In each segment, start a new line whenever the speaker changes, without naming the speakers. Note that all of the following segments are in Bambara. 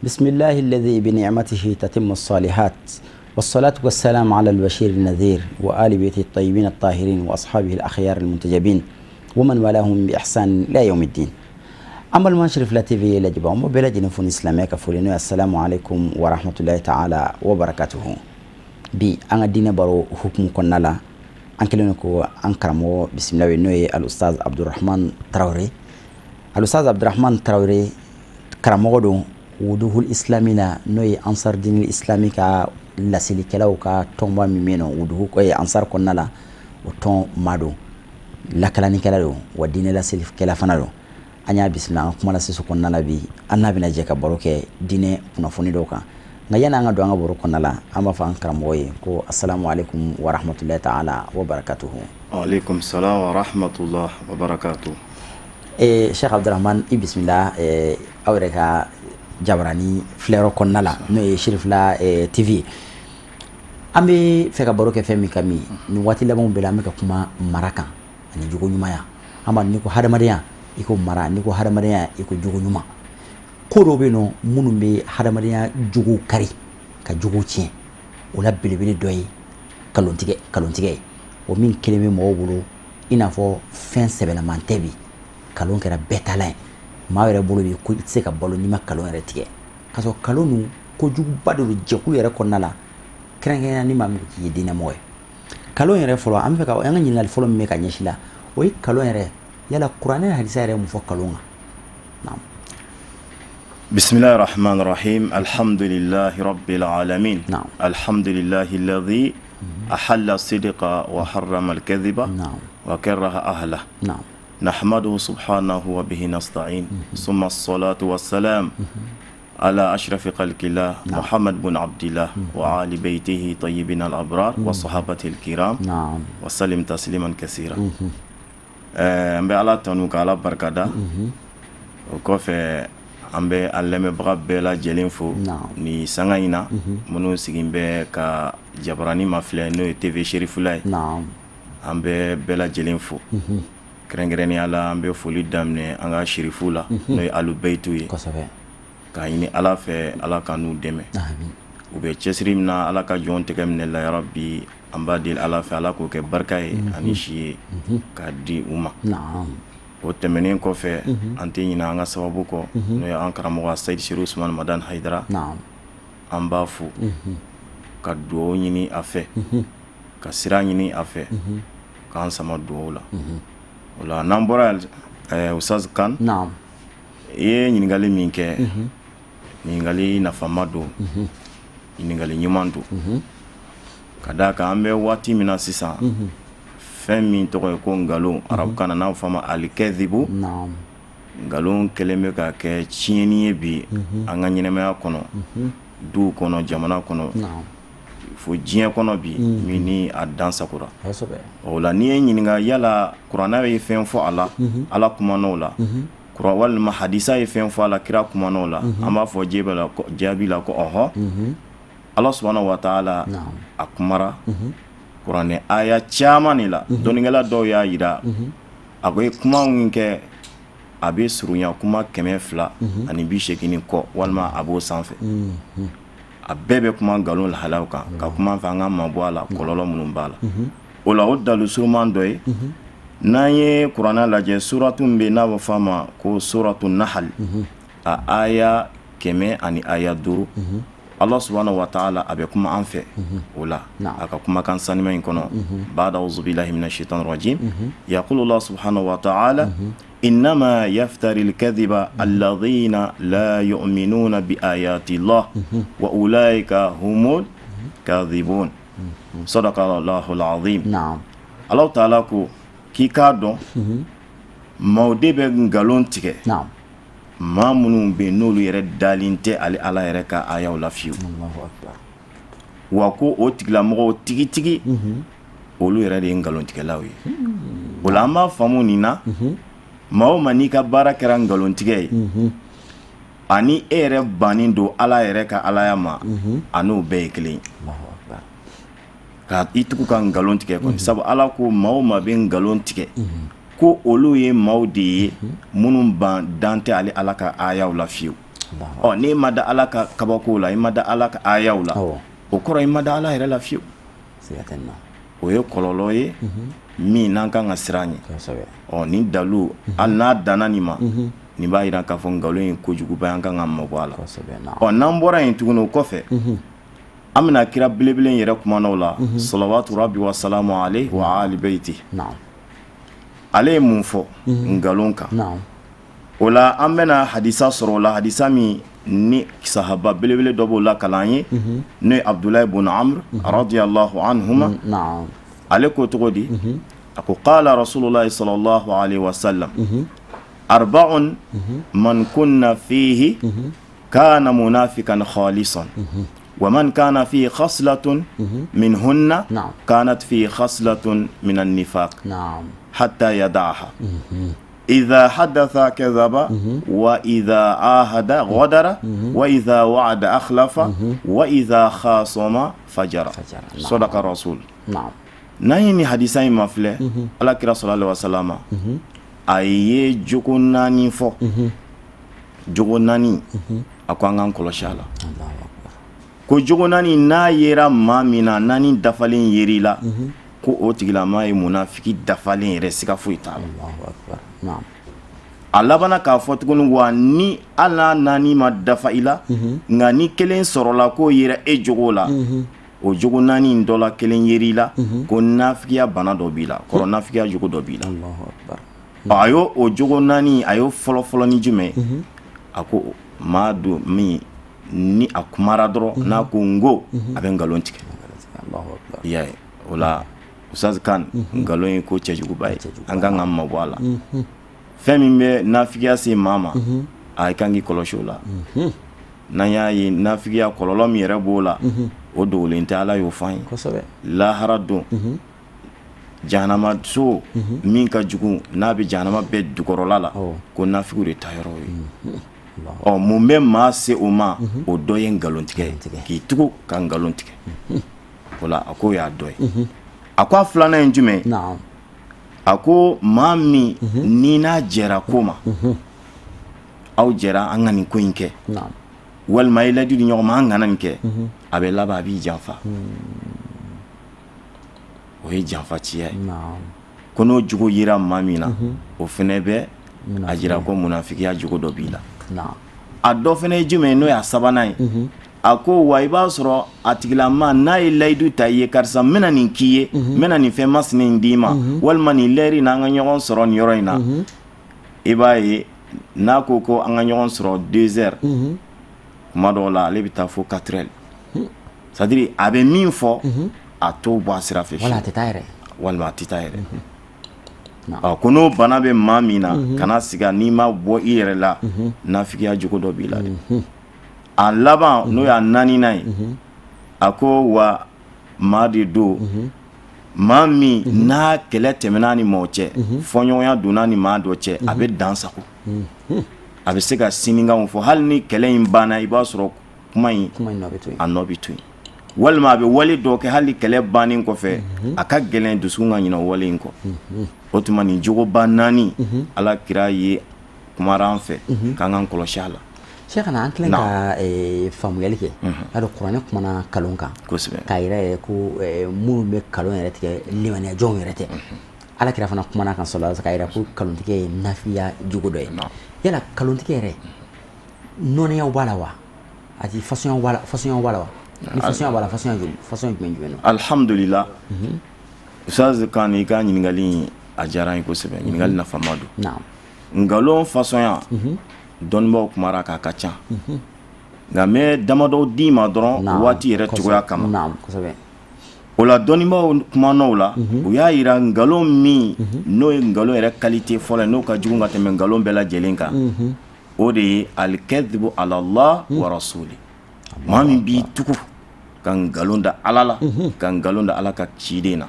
بسم الله الذي بنعمته تتم الصالحات، والصلاة والسلام على البشير النذير وآل بيته الطيبين الطاهرين وأصحابه الأخيار المنتجبين ومن والاهم بإحسان إلى يوم الدين. An balima Cherifla TV lajɛbaaw, an b'aw bɛɛ lajɛlen fo ni silamɛya ka foli, n'o ye assalamu alaikum wa rahmatullahi ta'ala wa barakatuhu. Bi, an ka diinɛ baro hukumu kɔnɔna la, an kɛlen ko an karamɔgɔ bisimila, n'o ye Alustaz Abdurahman Tarawele. Alustaz Abdurahman Tarawele, karamɔgɔ don Wuduhul Islami na, n'o ye Ansar Dinil Islami ka laselikɛlaw ka tɔnba min bɛ yen nɔ, Wuduhu Ansar kɔnɔna la, o tɔn ma don, lakalanikɛla don, wa diinɛ laselikɛla fana don. An y'a bisimila an kuma lase kɔnɔna la bi. An n'a bɛna jɛ ka baro kɛ diinɛ kunnafoni dɔw kan. Nka yanni an ka don an ka baro kɔnɔna la, an b'a fɔ an karamɔgɔ ye ko assalamu alaikum wa rahmatullahi ta'ala wa barakatuhu.
Alaikum salam wa rahmatullah wa barakatuh.
Cheikh Abdurahman, i bisimila aw yɛrɛ ka jabarani filɛyɔrɔ kɔnɔna la, n'o ye Cherifla TV ye. An bɛ fɛ ka baro kɛ fɛn min kan min, nin waati labanw bɛɛ la, an bɛ ka kuma mara kan ani jogo ɲumanya. An b'a, n'i ko hadamadenya, i ko mara, n'i ko hadamadenya, i ko jogo ɲuman. Ko dɔw bɛ yen nɔ minnu bɛ hadamadenya jogo kari ka jogo tiɲɛ. O la belebele dɔ ye kalontigɛ. Kalontigɛ ye o min kelen bɛ mɔgɔw bolo i n'a fɔ fɛn sɛbɛlaman tɛ. Bi, kalon kɛra bɛɛ taalan ye maa yɛrɛ bolo bi, ko i tɛ se ka balo n'i ma kalon yɛrɛ tigɛ, k'a sɔrɔ kalon ninnu kojuguba de don jɛkulu yɛrɛ kɔnɔna la, kɛrɛnkɛrɛnnenya ni maa min ko k'i ye diinɛmɔgɔ ye. Kalon yɛrɛ fɔlɔ, an bɛ fɛ ka an ka ɲininkali fɔlɔ min bɛ ka ɲɛsin la, o ye kalon yɛrɛ, yala kuranɛ ni hadisa yɛrɛ mun fɔ kalon kan? Naam.
بسم الله الرحمن الرحيم، الحمد لله رب العالمين. الحمد لله الذي أحل الصدق وحرم الكذب وكره أهله. نحمده سبحانه وبه نستعين، ثم الصلاة والسلام على أشرف خلق الله محمد بن عبد الله وآل بيته طيبين الأبرار وصحابته الكرام وسلم تسليما كثيرا. An bɛ Ala tanu ka Ala barikada. O kɔfɛ, an bɛ an lamɛnbaga bɛɛ lajɛlen fo ni sanga in na, minnu sigi bɛ ka jabarani ma filɛ, n'o ye TV Cherifla ye. An bɛ bɛɛ lajɛlen fo. Kɛrɛnkɛrɛnnenya la, an bɛ foli daminɛ an ka sirifu la, n'o ye Alu Beyitu ye, k'a ɲini Ala fɛ, Ala ka n'u dɛmɛ. U bɛ cɛsiri min na, Ala ka jɔn tɛgɛ minɛ la bi. An b'a deli Ala fɛ, Ala k'o kɛ barika ye ani si ye k'a di u ma. O tɛmɛnen kɔfɛ, an tɛ ɲinɛ an ka sababu kɔ, n'o ye an karamɔgɔ Seyidi Serifu Usumani Madani Hayidara. An b'a fo ka dugawu ɲini a fɛ, ka sira ɲini a fɛ, k'an sama dugawu la. O la, n'an bɔra, Ustaz Kan, i ye ɲininkali min kɛ, ɲininkali nafama don, ɲininkali ɲuman don, ka d'a kan an bɛ waati min na sisan, fɛn min tɔgɔ ye ko nkalon, arabukan na n'a fɔ a ma alikɛzibu, nkalon kɛlen bɛ ka kɛ tiɲɛni ye bi an ka ɲɛnamaya kɔnɔ, duw kɔnɔ, jamana kɔnɔ, fo diɲɛ kɔnɔ bi, min ni a dan sagora. O la, n'i ye ɲininka yala kuranɛ ye fɛn fɔ a la, Ala kuman'o la, walima hadisa ye fɛn fɔ a la, kira kuman'o la, an b'a fɔ jaabi la ko ɔhɔ, Ala subahana wa taala a kumara kuranɛ aya caman de la. Dɔnnikɛla dɔw y'a jira, a ko ye kuma min kɛ, a bɛ surunya kuma 280 ni kɔ, walima a b'o sanfɛ. A bɛɛ bɛ kuma nkalon lahalaw kan, ka kuma fɛ an ka mabɔ a la, kɔlɔlɔ minnu b'a la. O la, o dalu suruman dɔ ye, n'an ye kuranɛ lajɛ, suratu min bɛ n'a bɛ fɔ a ma ko suratu Nahal, a aya 105, Ala subahana wa taala a bɛ kuma an fɛ o la a ka kumakan sanima in kɔnɔ: ba'da auzubillahi minash shaitani rajim, yaqulu Allah subhanahu wa ta'ala: innama yaftari al-kadhiba alladhina la yu'minuna bi ayati Allah wa ulaika humul kadhibun. Sadaqa Allahul azim. Ala taala ko k'i k'a dɔn, maaw de bɛ nkalon tigɛ, maa minnu bɛ n'olu yɛrɛ dalen tɛ ale Ala yɛrɛ ka ayaw la fiyewu, wa ko o tigilamɔgɔw tigitigi, olu yɛrɛ de ye nkalontigɛlaw ye. O la, an b'a faamu nin na, maa o maa n'i ka baara kɛra nkalontigɛ ye, ani e yɛrɛ bannen don Ala yɛrɛ ka alaya ma, a n'o bɛɛ ye kelen ye, ka i tugu ka nkalon tigɛ kɔni, sabu Ala ko maa o maa bɛ nkalon tigɛ. Ko olu ye maaw de ye minnu ban dan tɛ ale Ala ka ayaw la fiyewu. Ɔ n'e ma da Ala ka kabakow la, i ma da Ala ka ayaw la, o kɔrɔ i ma da Ala yɛrɛ la fiyewu. O ye kɔlɔlɔ ye min n'an kan ka siran ɲɛ. Ɔ nin dalu hali n'a danna nin ma, nin b'a jira k'a fɔ nkalon ye kojuguba ye, an kan ka mabɔ a la. Ɔ n'an bɔra yen tuguni, o kɔfɛ an bɛna kira belebele yɛrɛ kumana o la, salawatu rabi wa salamu alayhi wa ali bayti. Ale ye mun fɔ nkalon kan? O la an bɛna hadisa sɔrɔ o la, hadisa min ni sahaba belebele dɔ b'o lakali an ye, n'o ye Abudulayi bun Amr radiyallahu anhuma. Ale ko cogo di? A ko qala rasulullahi sallallahu alayhi wa sallam arba'un man kunna fihi kana munafikan khalisan wa man kana fihi khaslatun minhunna kanat fihi khaslatun minan nifaq hatta yada'aha idha hadatha kadhaba wa idha ahada ghadara wa idha wa'ada akhlafa wa idha khasama fajara sadaqa rasul. N'an ye nin hadisa in mafilɛ, Ala kira sallallahu alayhi wa sallam a ye jogo naani fɔ. Jogo naani, a ko an k'an kɔlɔsi a la. Ko jogo naani, n'a yera maa min na, naani dafalen yer'i la, ko o tigilamaa ye munafiki dafalen yɛrɛ, siga foyi t'a la. A labanna k'a fɔ tuguni, wa ni hali n'a naani ma dafa i la, nka ni kelen sɔrɔla k'o yera e jogo la, o jogo naani in dɔ la kelen yer'i la, ko nafigiya bana dɔ b'i la, kɔrɔ nafigiya jogo dɔ b'i la. A y'o o jogo naani, a y'o fɔlɔfɔlɔ ni jumɛn? A ko maa don min ni a kumara dɔrɔn, n'a ko n ko, a bɛ nkalon tigɛ. I y'a ye, o la Ustaz Kan, nkalon ye ko cɛjuguba ye, an kan ka mabɔ a la. Fɛn min bɛ nafigiya se maa ma, a kan k'i kɔlɔsi o la. N'an y'a ye nafigiya kɔlɔlɔ min yɛrɛ b'o la, o dogolen tɛ, Ala y'o fɔ an ye. Lahara don, jahanama so min ka jugu, n'a bɛ jahanama bɛɛ jukɔrɔla la, ko nafigiw de ta yɔrɔ ye. Ɔ mun bɛ maa se o ma? O dɔ ye nkalontigɛ ye, k'i tugu ka nkalon tigɛ. O la a k'o y'a dɔ ye. A ko a filanan ye jumɛn? A ko maa min ni n'a jɛra ko ma, aw jɛra an ka nin ko in kɛ, walima i layidu di ɲɔgɔn ma an kana nin kɛ, a bɛ laban a b'i janfa. O ye janfaciya ye. Ko n'o jogo yera maa min na, o fana bɛ a jira ko munafigiya jogo dɔ b'i la. A dɔ fana ye jumɛn ye, n'o y'a sabanan ye? A ko wa i b'a sɔrɔ a tigilama n'a ye layidu ta i ye, karisa n bɛna nin k'i ye, n bɛna nin fɛn masina in d'i ma, walima nin lɛri na an ka ɲɔgɔn sɔrɔ nin yɔrɔ in na, i b'a ye n'a ko ko an ka ɲɔgɔn sɔrɔ 2 heures, kuma dɔw la ale bɛ taa fo 4 heures. C'est à dire a bɛ min fɔ, a t'o bɔ a sira fɛ,
wala a tɛ taa yɛrɛ.
Walima a tɛ taa yɛrɛ. Ɔ ko n'o bana bɛ maa min na, kana siga, n'i ma bɔ i yɛrɛ la, nafigiya jogo dɔ b'i la dɛ. A laban, n'o y'a naaninan ye, a ko wa maa de don, maa min n'a kɛlɛ tɛmɛna ni mɔgɔ cɛ, fɔɲɔgɔnya donna ni maa dɔ cɛ, a bɛ dan sago, a bɛ se ka sinikanw fɔ. Hali ni kɛlɛ in banna, i b'a sɔrɔ kuma in a nɔ bɛ to yen. Walima a bɛ wale dɔ kɛ, hali kɛlɛ bannen kɔfɛ, a ka gɛlɛn dusukun ka ɲinɛ wale in kɔ. O tuma nin jogoba naani, Ala kira ye kumara an fɛ k'an k'an kɔlɔsi a la.
Cheikhana, an kɛlen ka faamuyali kɛ, y'a dɔn kuranɛ kumana nkalon kan k'a yira yɛrɛ ko minnu bɛ nkalon yɛrɛ tigɛ, limaniya jɔnw yɛrɛ tɛ. Ala kira fana kumana kan sɔrɔ k'a yira ko nkalontigɛ ye nafiya jogo dɔ ye. Yala nkalontigɛ yɛrɛ nɔnɛyaw b'a la wa? A ti façon b'a la, façon b'a la wa? Ni façon b'a la, façon joli, façon jumɛn jumɛn don?
Alhamdulillah, Ustaz Kan, i ka ɲininkali a diyara n ye kosɛbɛ, ɲininkali nafama don. Nkalon façon, dɔnnibaw kumara k'a ka ca, nka n bɛ damadɔ d'i ma dɔrɔn waati yɛrɛ cogoya kama. O la dɔnnibaw kumana o la, u y'a jira nkalon min n'o ye nkalon yɛrɛ qualité fɔlɔ ye, n'o ka jugu ka tɛmɛ nkalon bɛɛ lajɛlen kan, o de ye alikadibu alallah wa rasuli. Maa min b'i tugu ka nkalon da Ala la, ka nkalon da Ala ka ciden na.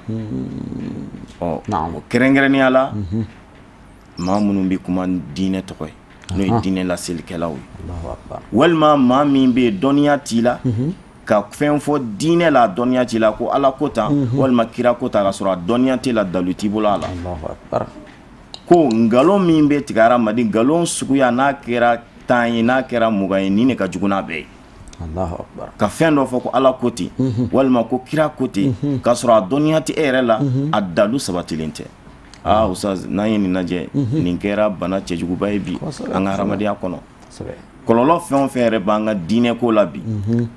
Ɔ o kɛrɛnkɛrɛnnenya la, maa minnu bɛ kuma diinɛ tɔgɔ ye, n'o ye diinɛ laselikɛlaw ye, walima maa min bɛ yen dɔnniya t'i la, ka fɛn fɔ diinɛ la, dɔnniya t'i la, ko Ala ko tan walima kira ko tan, ka sɔrɔ a dɔnniya t'i la, dalu t'i bolo a la. Ko nkalon min bɛ tigɛ hadamaden, nkalon suguya n'a kɛra 10 ye, n'a kɛra 20 ye, nin de ka jugu n'a bɛɛ ye. Ka fɛn dɔ fɔ ko Ala ko ten, walima ko kira ko ten, k'a sɔrɔ a dɔnniya tɛ e yɛrɛ la, a dalu sabatilen tɛ. Aa ustaz, n'an ye nin lajɛ, nin kɛra bana cɛjuguba ye bi an ka hadamadenya kɔnɔ. Kɔlɔlɔ fɛn o fɛn yɛrɛ b'an ka diinɛ ko la bi,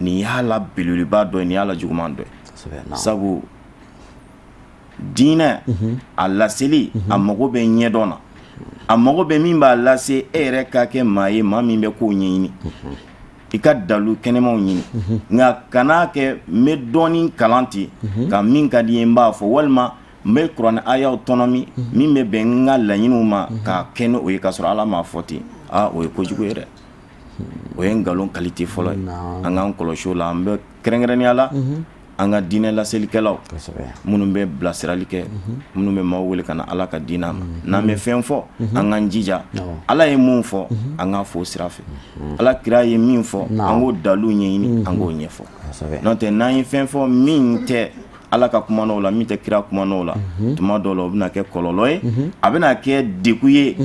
nin y'a la belebeleba dɔ ye, nin y'a la juguman dɔ ye. Sabu diinɛ a laseli, a mago bɛ ɲɛdɔn na, a mago bɛ min b'a lase e yɛrɛ ka kɛ maa ye, maa min bɛ kow ɲɛɲini, i ka dalu kɛnɛmaw ɲini. Nka kan'a kɛ n bɛ dɔɔnin kalan ten, ka min ka di n ye n b'a fɔ, walima n bɛ kuranɛ ayaw tɔnɔmi min bɛ bɛn n ka laɲiniw ma k'a kɛ ni o ye, k'a sɔrɔ Ala m'a fɔ ten. Aa, o ye kojugu ye dɛ, o ye nkalon qualité fɔlɔ ye. An k'an kɔlɔsi o la. An bɛ kɛrɛnkɛrɛnnenya la an ka diinɛ laselikɛlaw minnu bɛ bilasirali kɛ, minnu bɛ maaw wele ka na Ala ka diinɛ ma, n'an bɛ fɛn fɔ, an k'an jija, Ala ye mun fɔ, an k'a fɔ o sira fɛ, Ala kira ye min fɔ, an k'o dalu ɲɛɲini, an k'o ɲɛfɔ. N'o tɛ, n'an ye fɛn fɔ min tɛ Ala ka kuma la, min tɛ kira kuma la, tuma dɔw la o bɛna kɛ kɔlɔlɔ ye, a bɛna kɛ degun ye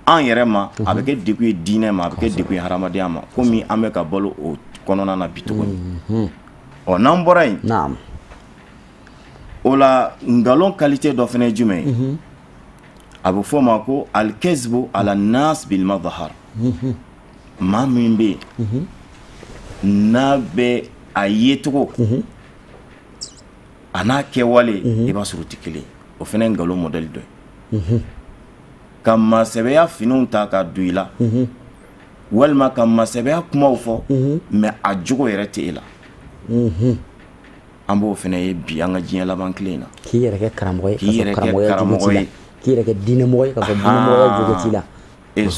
an yɛrɛ ma, a bɛ kɛ degun ye diinɛ ma, a bɛ kɛ degun ye hadamadenya ma, komi an bɛ ka balo o kɔnɔna na bi tuguni. Ɔ, n'an bɔra yen, o la nkalon qualité dɔ fana ye jumɛn ye? A bɛ fɔ o ma ko alikazibu ala nas bil madhar. Maa min bɛ yen n'a bɛ a yecogo a n'a kɛwale, i b'a sɔrɔ o tɛ kelen. O fana ye nkalon modèle dɔ ye. Ka maasɛbɛya finiw ta ka don i la, walima ka maasɛbɛya kumaw fɔ, mais a jogo yɛrɛ tɛ e la. An b'o fana ye bi an ka diɲɛ laban tile in na.
K'i yɛrɛ kɛ karamɔgɔ ye, k'i yɛrɛ kɛ karamɔgɔ ye, k'i yɛrɛ kɛ diinɛmɔgɔ ye, ka sɔrɔ diinɛmɔgɔya jogo t'i la.
Et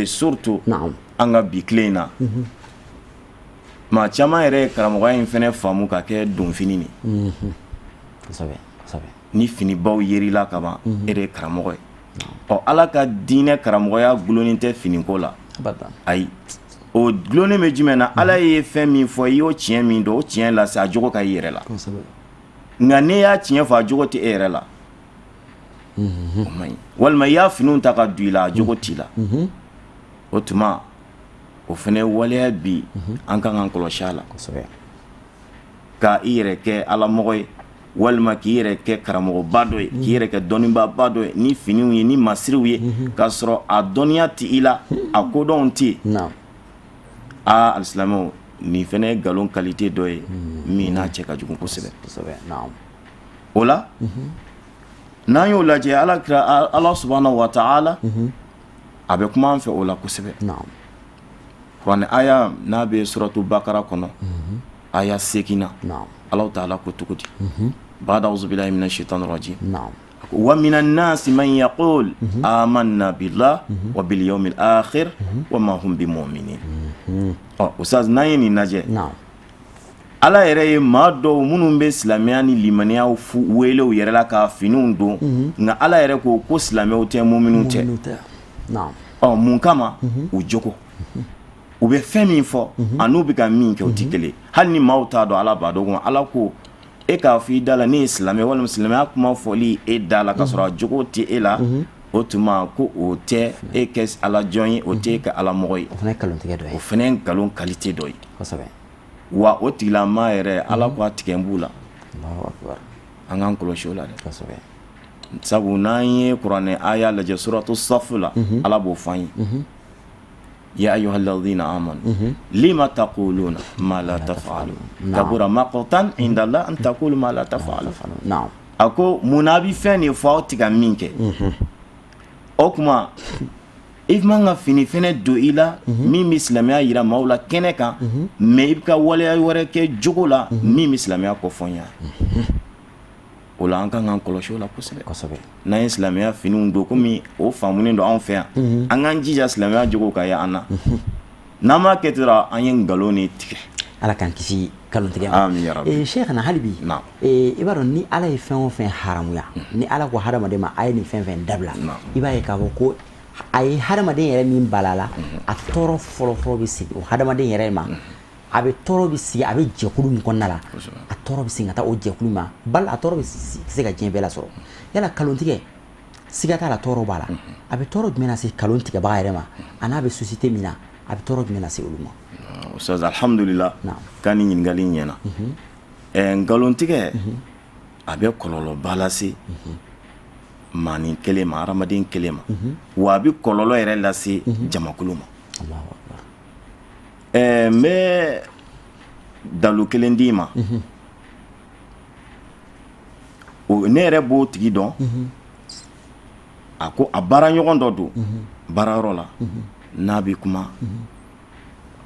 surtout an ka bi tile in na, maa caman yɛrɛ ye karamɔgɔya in fana faamu ka kɛ donfini de. Ni finibaw yerila ka ban, e de ye karamɔgɔ ye. Ɔ, Ala ka diinɛ karamɔgɔya gulonnen tɛ finiko la, ayi. O gulonnen bɛ jumɛn na? Ala ye fɛn min fɔ, i y'o tiɲɛ min dɔn, o tiɲɛ lase, a jogo ka i yɛrɛ la. Nka n'i y'a tiɲɛ fɔ, a jogo tɛ e yɛrɛ la, o man ɲi. Walima i y'a finiw ta ka don i la, a jogo t'i la. O tuma o fana ye waleya bi an kan k'an kɔlɔsi a la. Ka i yɛrɛ kɛ alamɔgɔ ye, walima k'i yɛrɛ kɛ karamɔgɔba dɔ ye, k'i yɛrɛ kɛ dɔnnibaaba dɔ ye ni finiw ye, ni masiriw ye, k'a sɔrɔ a dɔnniya tɛ i la, a kodɔnw tɛ yen. Aa, alisilamɛw, nin fana ye nkalon qualité dɔ ye min n'a cɛ ka jugu kosɛbɛ. O la, n'an y'o lajɛ, Ala kira, Ala subahana wa taala, a bɛ kuma an fɛ o la kosɛbɛ. Kuranɛ aya n'a bɛ suratu Bakara kɔnɔ, aya 8 na, Ala taala ko cogo di? Bada auzubillahi minash shaitani rajim. Wa minan nasi man yaqul amanna billah wa bil yawmil akhir wa ma hum bimuminin. Ɔ ustaz, n'an ye nin lajɛ, Ala yɛrɛ ye maa dɔw minnu bɛ silamɛya ni limaniya wele u yɛrɛ la ka finiw don, nka Ala yɛrɛ ko ko silamɛw tɛ, muminw tɛ. Ɔ, mun kama? U jogo, u bɛ fɛn min fɔ an'u bɛ ka min kɛ, o tɛ kelen. Hali ni maaw t'a dɔn, Ala b'a dɔn. Ala ko e k'a fɔ i da la ne ye silamɛ, walima silamɛya kuma fɔli e da la, ka sɔrɔ a jogo tɛ e la, o tuma ko o tɛ e kɛ Ala jɔn ye, o tɛ e kɛ Ala mɔgɔ ye.
O fana ye nkalontigɛ dɔ ye.
O fana ye nkalon qualité dɔ ye. Wa o tigilamaa yɛrɛ, Ala ko a tigɛ b'u la. An k'an kɔlɔsi o la dɛ. Sabu n'an ye kuranɛ aya lajɛ suratu Safu la, Ala b'o fɔ an ye: ya ayyuhalladhina amanu lima taquluna ma la taf'alun kabura maqtan inda Allah an taqulu ma la taf'alun. A ko mun na a bɛ fɛn de fɔ aw tɛ ka min kɛ? O tuma i man ka fini fɛnɛ don i la min bɛ silamɛya yira maaw la kɛnɛ kan, mais i bɛ ka waleya wɛrɛ kɛ jogo la min bɛ silamɛya kɔfɔ n ye. O la an kan k'an kɔlɔsi o la kosɛbɛ. N'an ye silamɛya finiw don, komi o faamunen don anw fɛ yan, an k'an jija silamɛya jogo ka ye an na. N'an m'a kɛ ten, an ye nkalon de tigɛ.
Ala k'an kisi nkalontigɛ ma.
Amin ya rabbi.
Cheikhna, hali bi i b'a dɔn, ni Ala ye fɛn o fɛn haramuya, ni Ala ko hadamaden ma a ye nin fɛn fɛn dabila, i b'a ye k'a fɔ ko a ye hadamaden yɛrɛ min bala la, a tɔɔrɔ fɔlɔ-fɔlɔ bɛ segin o hadamaden yɛrɛ ma. A bɛ tɔɔrɔ bɛ sigi, a bɛ jɛkulu min kɔnɔna la, a tɔɔrɔ bɛ segin ka taa o jɛkulu ma, bali a tɔɔrɔ bɛ se ka diɲɛ bɛɛ lasɔrɔ. Yala kalontigɛ Siga t'a la, tɔɔrɔ b'a la. A bɛ tɔɔrɔ jumɛn lase nkalon tigɛbaga yɛrɛ ma, a n'a bɛ société min na, a bɛ tɔɔrɔ jumɛn lase olu ma?
Ustaz, alhamdulillah, k'a ni ɲininkali ɲɛna. Nkalontigɛ a bɛ kɔlɔlɔba lase maanin kelen ma, hadamaden kelen ma, wa a bɛ kɔlɔlɔ yɛrɛ lase jamakulu ma. N bɛ dalu kelen d'i ma. Ne yɛrɛ b'o tigi dɔn. A ko a baara ɲɔgɔn dɔ don baarayɔrɔ la. N'a bɛ kuma,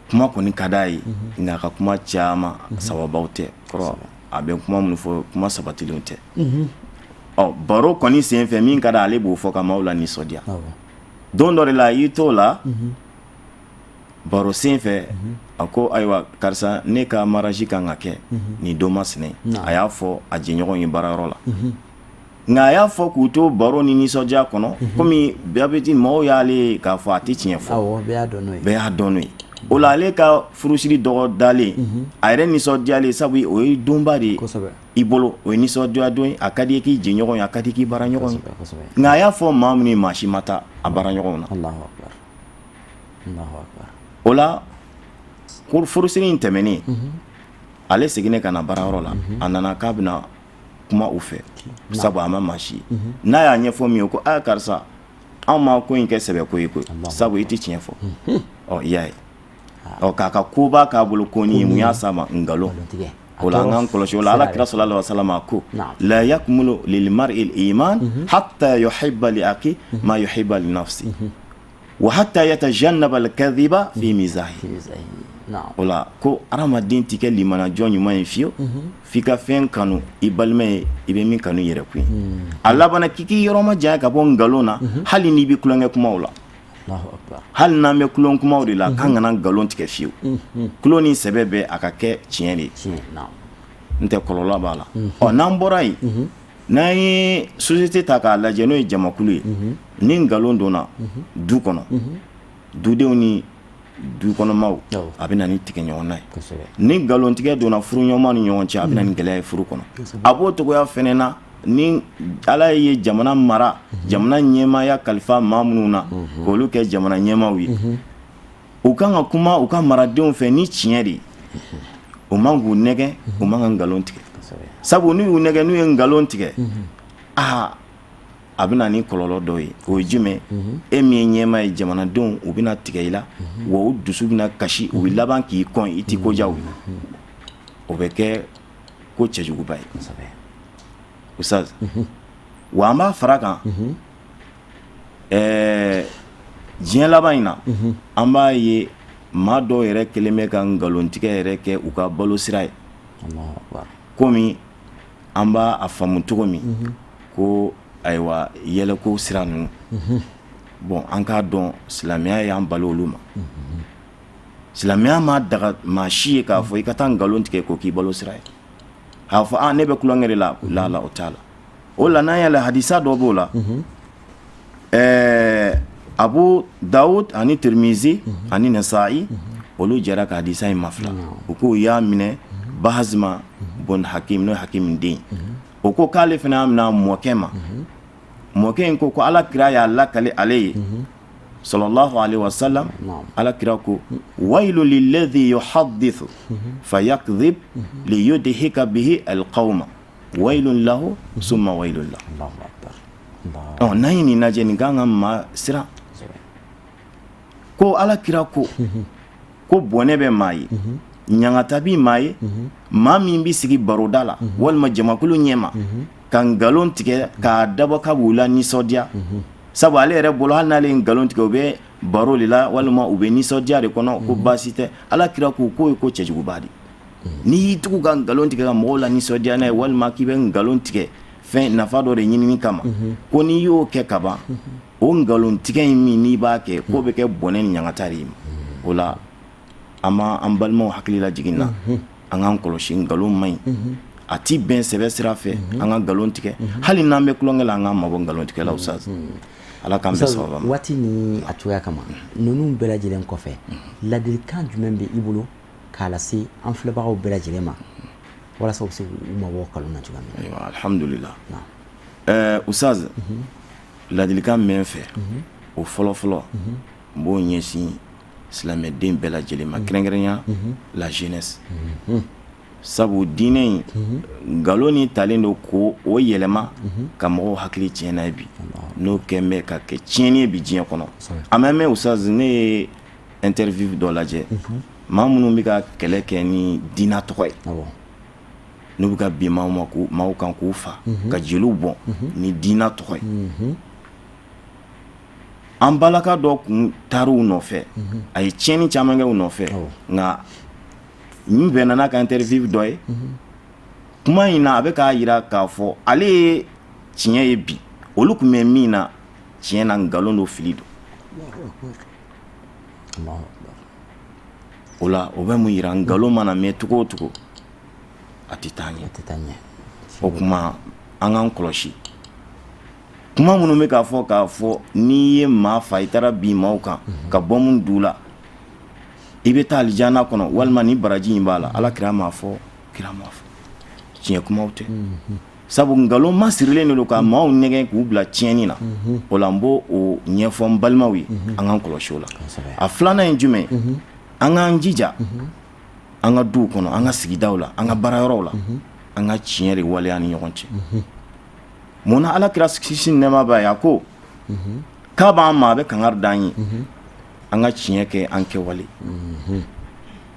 kuma kɔni ka d'a ye, nka a ka kuma caman sababaw tɛ kɔrɔ. A bɛ kuma minnu fɔ, kuma sabatilenw tɛ. Ɔ, baro kɔni senfɛ, min ka di ale b'o fɔ ka maaw la nisɔndiya. Don dɔ de la, a y'i t'o la baro senfɛ, a ko: "Ayiwa karisa, ne ka mariage kan ka kɛ nin don masina." A y'a fɔ a jɛɲɔgɔn ye baarayɔrɔ la, nka a y'a fɔ k'u to baro ni nisɔndiya kɔnɔ, komi bɛɛ maaw y'ale k'a fɔ a tɛ tiɲɛ fɔ.
Bɛɛ
y'a dɔn n'o ye. O la, ale ka furusiri dɔgɔ dalen, a yɛrɛ nisɔndiyalen, sabu o ye donba de ye i bolo, o ye nisɔndiya don ye, a ka di i k'i jɛɲɔgɔn ye, a ka di k'i baara ɲɔgɔn ye. Nka a y'a fɔ maa min, maa si ma taa a baara ɲɔgɔn na. O la, furusiri in tɛmɛnen, ale seginnen ka na baarayɔrɔ la, a nana k'a bɛna kuma u fɛ, sabu a ma maa si n'a y'a ɲɛfɔ min ye ko: "Aa karisa, anw ma ko in kɛ sɛbɛ ko ye koyi, sabu i tɛ tiɲɛ fɔ." Ɔ, i y'a ye, ɔ, k'a ka koba k'a bolo ko ni mun y'a s'a ma? Nkalon. O la, an k'an kɔlɔsi o la. Ala kira sallallahu alaihi wasallam ko: la yakmulu lil mar'i al iman hatta yuhibba li akhi ma yuhibba li nafsi wa hatta yatajannaba al kadhiba fi mizahi. O la, ko hadamaden tɛ kɛ limanajɔn ɲuman ye fiyewu f'i ka fɛn kanu i balima ye, i bɛ min kanu i yɛrɛ kun ye. A labanna k'i k'i yɔrɔ majanya ka bɔ nkalon na, hali n'i bɛ tulonkɛ kumaw la. Hali n'an bɛ tulon kumaw de la, k'an kana nkalon tigɛ fiyewu. Tulon ni sɛbɛ bɛɛ, a ka kɛ tiɲɛ de ye, n tɛ kɔlɔlɔ b'a la. Ɔ, n'an bɔra yen, n'an ye société ta k'a lajɛ, n'o ye jamakulu ye, ni nkalon donna du kɔnɔ, dudenw ni du kɔnɔmaw, a bɛ na ni tigɛ ɲɔgɔn ye. Ni nkalontigɛ donna furuɲɔgɔnma ni ɲɔgɔn cɛ, a bɛ na ni gɛlɛya ye furu kɔnɔ. A b'o cogoya fana na, ni Ala ye jamana mara, jamana ɲɛmaaya kalifa maa minnu na k'olu kɛ jamana ɲɛmaaw ye, u kan ka kuma u ka maradenw fɛ ni tiɲɛ de ye. O man k'u nɛgɛ, u man ka nkalon tigɛ, sabu n'u y'u nɛgɛ, n'u ye nkalon tigɛ, aa, a bɛ na ni kɔlɔlɔ dɔ ye. O ye jumɛn? E min ye ɲɛmaa ye, jamanadenw, u bɛna tigɛ i la, wa u dusu bɛna kasi, u bɛ laban k'i kɔn, i tɛ ko diya u ye. O bɛ kɛ ko cɛjuguba ye, Ustaz. Wa an b'a fara kan, diɲɛ laban in na, an b'a ye maa dɔw yɛrɛ kɛlen bɛ ka nkalontigɛ yɛrɛ kɛ u ka balo sira ye, komi an b'a a faamu cogo min ko ayiwa, yɛlɛko sira ninnu. Bon, an k'a dɔn, silamɛya y'an balo olu ma. Silamɛya ma daga maa si ye k'a fɔ i ka taa nkalon tigɛ ko k'i balo sira ye, k'a fɔ a ne bɛ tulonkɛ de la. La la, o t'a la. O la, n'an y'a hadisa dɔ b'o la, Abu Dawud ani Tirmizi ani Nasa'i, olu jɛra ka hadisa in mafila. U k'u y'a minɛ Bahazma bun Hakim, n'o ye Hakim den. O ko k'ale fana y'a minɛ a mɔkɛ ma. Mɔkɛ in ko ko Ala kira y'a lakale ale ye sallallahu alaihi wasallam. Ala kira ko: wailu lilladhi yuhaddithu fayakdhib liyudhika bihi alqawma, wailun lahu summa wailun lahu. Ɔ, n'an ye nin lajɛ, nin kan ka maa siran ko Ala kira ko ko bɔnɛ bɛ maa ye, ɲangata bi maa ye, maa min bɛ sigi baroda la walima jamakulu ɲɛma ka nkalon tigɛ k'a dabɔ k'a b'u la nisɔndiya, sabu ale yɛrɛ bolo, hali n'ale ye nkalon tigɛ, u bɛ baro de la walima u bɛ nisɔndiya de kɔnɔ, ko baasi tɛ. Ala kira ko k'o ye ko cɛjuguba de. N'i y'i tugu ka nkalon tigɛ ka mɔgɔw la nisɔndiya n'a ye, walima k'i bɛ nkalon tigɛ fɛn nafa dɔ de ɲinini kama, ko n'i y'o kɛ kaban, o nkalon tigɛ in min n'i b'a kɛ, k'o bɛ kɛ bɔnɛ ni ɲangata de ye. O la, an b'an balimaw hakili lajigin na, an k'an kɔlɔsi, nkalon man ɲi, a ti bɛn sɛbɛ sira fɛ an ka nkalon tigɛ. Hali n'an bɛ tulonkɛ la, an k'an mabɔ nkalon tigɛ la. Ustaz, Ala k'an bɛn sababa ma.
Waati ni a cogoya kama, ninnu bɛɛ lajɛlen kɔfɛ, ladilikan jumɛn bɛ i bolo k'a lase an filɛbagaw bɛɛ lajɛlen ma walasa u bɛ se k'u mabɔ nkalon na cogoya min
na? Ayiwa, alhamdulillah. Ustaz, Ladilikan min fɛ, o fɔlɔfɔlɔ, n b'o ɲɛsin silamɛden bɛɛ lajɛlen ma, kɛrɛnkɛrɛnya la jeunesse, sabu diinɛ in, nkalon ni talen don ko o yɛlɛma ka mɔgɔw hakili tiɲɛ n'a ye bi, n'o kɛlen bɛ ka kɛ tiɲɛni ye bi diɲɛ kɔnɔ. A ma mɛn, Ustaz, ne ye interview dɔ lajɛ, maa minnu bɛ ka kɛlɛ kɛ ni diinɛ tɔgɔ ye, n'u bɛ ka bin maaw ma, maaw kan k'u fa ka jeliw bɔn ni diinɛ tɔgɔ ye. An balaka dɔ kun taar'u nɔfɛ, a ye tiɲɛni caman kɛ u nɔfɛ, nka n bɛnna n'a ka interview dɔ ye. Kuma in na, a bɛ k'a jira k'a fɔ ale ye tiɲɛ ye bi, olu tun bɛ min na tiɲɛ na, nkalon don, fili don. O la, o bɛ mun jira? Nkalon mana mɛn cogo o cogo, a tɛ taa ɲɛ. O tuma, an k'an kɔlɔsi kuma minnu bɛ k'a fɔ, k'a fɔ n'i ye maa fa, i taara bin maaw kan ka bɔmu d'u la, i bɛ taa alijana kɔnɔ, walima ni baraji in b'a la. Ala kira m'a fɔ, kira m'a fɔ, tiɲɛ kumaw tɛ, sabu nkalon ma sirilen de don ka maaw nɛgɛn k'u bila tiɲɛni na. O la, n b'o o ɲɛfɔ n balimaw ye, an k'an kɔlɔsi o la. A filanan ye jumɛn? An k'an jija an ka duw kɔnɔ, an ka sigidaw la, an ka baarayɔrɔw la, an ka tiɲɛ de waleya ni ɲɔgɔn cɛ. Mun na? Ala kira, kisi ni nɛɛma b'a ye, a ko k'a b'an ma, a bɛ kangari d'an ye, an ka tiɲɛ kɛ an kɛwale,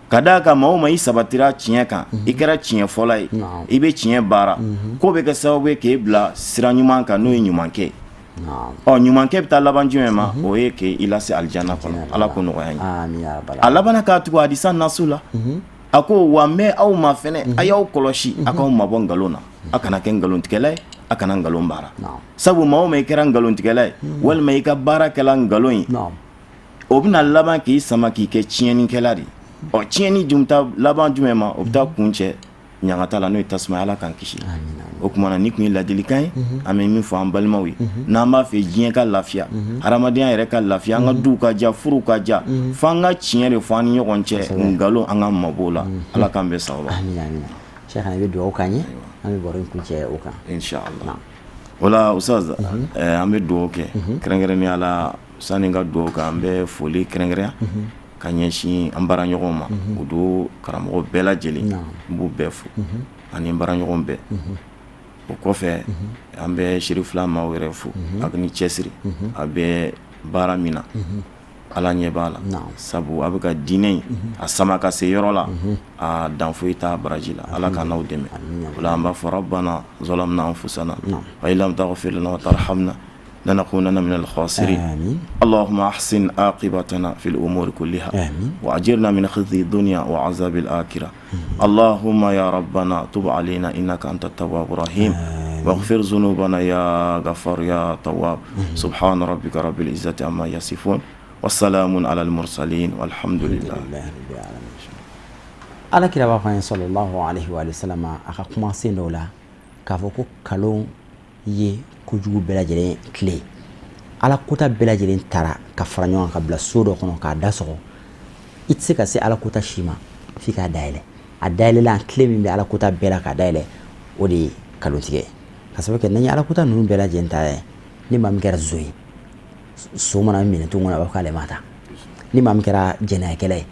ka d'a kan maa o maa i sabatira tiɲɛ kan, i kɛra tiɲɛfɔla ye, i bɛ tiɲɛ baara, k'o bɛ kɛ sababu ye k'e bila sira ɲuman kan, n'o ye ɲumankɛ. Ɔ, ɲumankɛ bɛ taa laban jumɛn ma? O ye k'i lase alijana kɔnɔ. Ala k'o nɔgɔya an ye. A labanna k'a tugu hadisa nasu la, a ko wa n bɛ aw ma fɛnɛ, a y'aw kɔlɔsi, a k'aw mabɔ nkalon na, a kana kɛ nkalontigɛla ye, a kana nkalon baara, sabu maa o maa i kɛra nkalontigɛla ye, walima i ka baara kɛla nkalon ye, o bɛna laban k'i sama k'i kɛ tiɲɛnikɛla de ye. Ɔ, tiɲɛni dun bɛ taa laban jumɛn ma? O bɛ taa kuncɛ ɲangata la, n'o ye tasuma ye. Ala k'an kisi. O tuma na, nin tun ye ladilikan ye an bɛ min fɔ an balimaw ye. N'an b'a fɛ diɲɛ ka lafiya, hadamadenya yɛrɛ ka lafiya, an ka duw ka diya, furuw ka diya, f'an ka tiɲɛ de fɔ an ni ɲɔgɔn cɛ. Nkalon, an ka mabɔ la. Ala k'an bɛɛ sababa.
Cheikhana, i bɛ dugawu k'an ye, an bɛ baro in kuncɛ o kan.
Inshallah. O la, Ustaz, an bɛ dugawu kɛ kɛrɛnkɛrɛnnenya la. Sani ka dugawu kɛ, an bɛ foli kɛrɛnkɛrɛnya ka ɲɛsin an baaraɲɔgɔnw ma, o don karamɔgɔ bɛɛ lajɛlen, n b'u bɛɛ fo ani baaraɲɔgɔn bɛɛ. O kɔfɛ, an bɛ Cherifla maaw yɛrɛ fo, a ni cɛsiri a bɛ baara min na, Ala ɲɛ b'a la, sabu a bɛ ka diinɛ in a sama ka se yɔrɔ la, a dan foyi t'a baraji la. Ala ka n'aw dɛmɛ. O la, an b'a fɔ: rabbana zalamna anfusana wa in lam taghfir lana wa tarhamna lanakunanna minal khasirin. Allahumma ahsin aqibatana fil umuri kulliha wa ajirna min khizyi dunya wa azabil akhirah. Allahumma ya rabbana tub alayna innaka anta tawwabur rahim waghfir dhunubana ya ghaffar ya tawwab. Subhana rabbika rabbil izzati amma yasifun wa salamun alal mursalin walhamdulillah.
Ala kira b'a fɔ an ye, sallallahu alaihi wa sallam, a ka kumasen dɔw la, k'a fɔ ko kalon ye kojugu bɛɛ lajɛlen tile. Ala kota bɛɛ lajɛlen tara ka fara ɲɔgɔn kan ka bila so dɔ kɔnɔ k'a da sɔgɔ, i tɛ se ka se ala kota si ma f'i k'a dayɛlɛ. A dayɛlɛla, tile min bɛ ala kota bɛɛ la k'a dayɛlɛ, o de ye nkalontigɛ ye. Ka sababu kɛ n'an ye ala kota ninnu bɛɛ lajɛlen ta ye, ni maa min kɛra zon ye, so mana minɛ to kɔnɔ, a b'a fɔ k'ale m'a ta. Ni maa min kɛra jɛnɛyakɛla ye,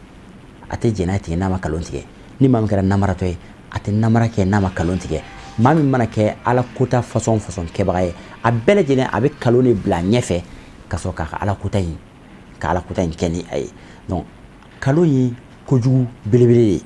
a tɛ jɛnɛya tigɛ n'a ma nkalon tigɛ. Ni maa min kɛra namaratɔ ye, a tɛ namara kɛ n'a ma nkalon tigɛ. Maa min mana kɛ ala kota fasɔn fasɔn kɛbaga ye, a bɛɛ lajɛlen a bɛ nkalon de bila ɲɛfɛ ka sɔrɔ k'a ka ala kota in, ka ala kota in kɛ ni a ye. Donc nkalon ye kojugu belebele de ye,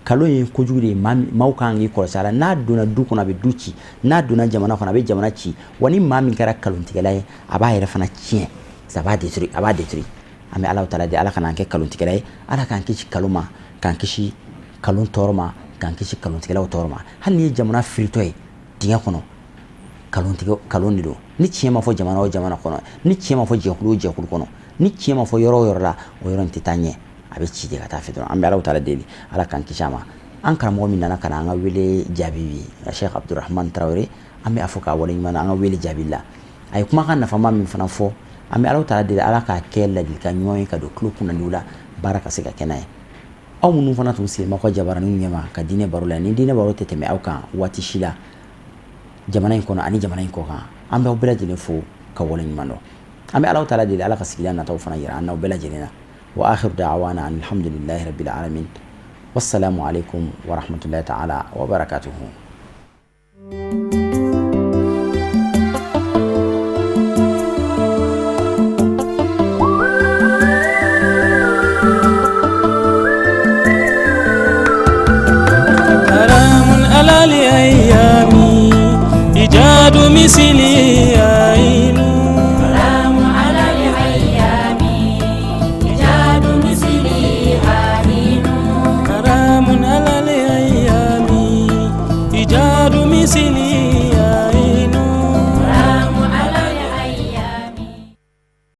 nkalon ye kojugu de ye. Maaw kan k'i kɔlɔsi a la. N'a donna du kɔnɔ, a bɛ du ci. N'a donna jamana kɔnɔ, a bɛ jamana ci. Wa ni maa min kɛra nkalontigɛla ye, a b'a yɛrɛ fana tiɲɛ, a b'a détruire, a b'a détruire. An bɛ Ala taala deli, Ala kana an kɛ nkalontigɛla ye. Ala k'an kisi nkalon ma, k'an kisi nkalon tɔɔrɔ ma, k'an kisi nkalontigɛlaw tɔɔrɔ ma. Hali n'i ye jamana firitɔ ye dingɛ kɔnɔ, nkalontigɛ, nkalon de don. Ni tiɲɛ ma fɔ jamana o jamana kɔnɔ, ni tiɲɛ ma fɔ jɛkulu o jɛkulu kɔnɔ, ni tiɲɛ ma fɔ yɔrɔ o yɔrɔ la, o yɔrɔ in tɛ taa ɲɛ, a bɛ ci de ka taa fɛ dɔrɔn. An bɛ Ala taala deli, Ala k'an kisi a ma. An karamɔgɔ min nana ka na an ka wele jaabi bi, Cheikh Abdurahman Tarawele, an bɛ a fɔ k'a waleɲuman an ka wele jaabi la. A ye kumakan nafama min fana fɔ, an bɛ Ala taala deli, Ala k'a kɛ ladilikan ɲuman ye ka don tulo kunnadiw la, baara ka se ka kɛ n'a ye. Aw minnu fana tun sigilen b'aw ka jabaraninw ɲɛma ka diinɛ baro la, ni diinɛ baro tɛ tɛmɛ aw kan waati si la jamana in kɔnɔ ani jamana in kɔ kan, an b'aw bɛɛ lajɛlen fo. ka waleɲuman dɔn. An bɛ Alahu taala deli, Ala ka sigida nataw fana yira an n'aw bɛɛ lajɛlen na. Wa akhiru da'wana alhamdulillahi rabbil alamin, wassalamu alaikum wa rahmatullahi ta'ala wa barakatuhu.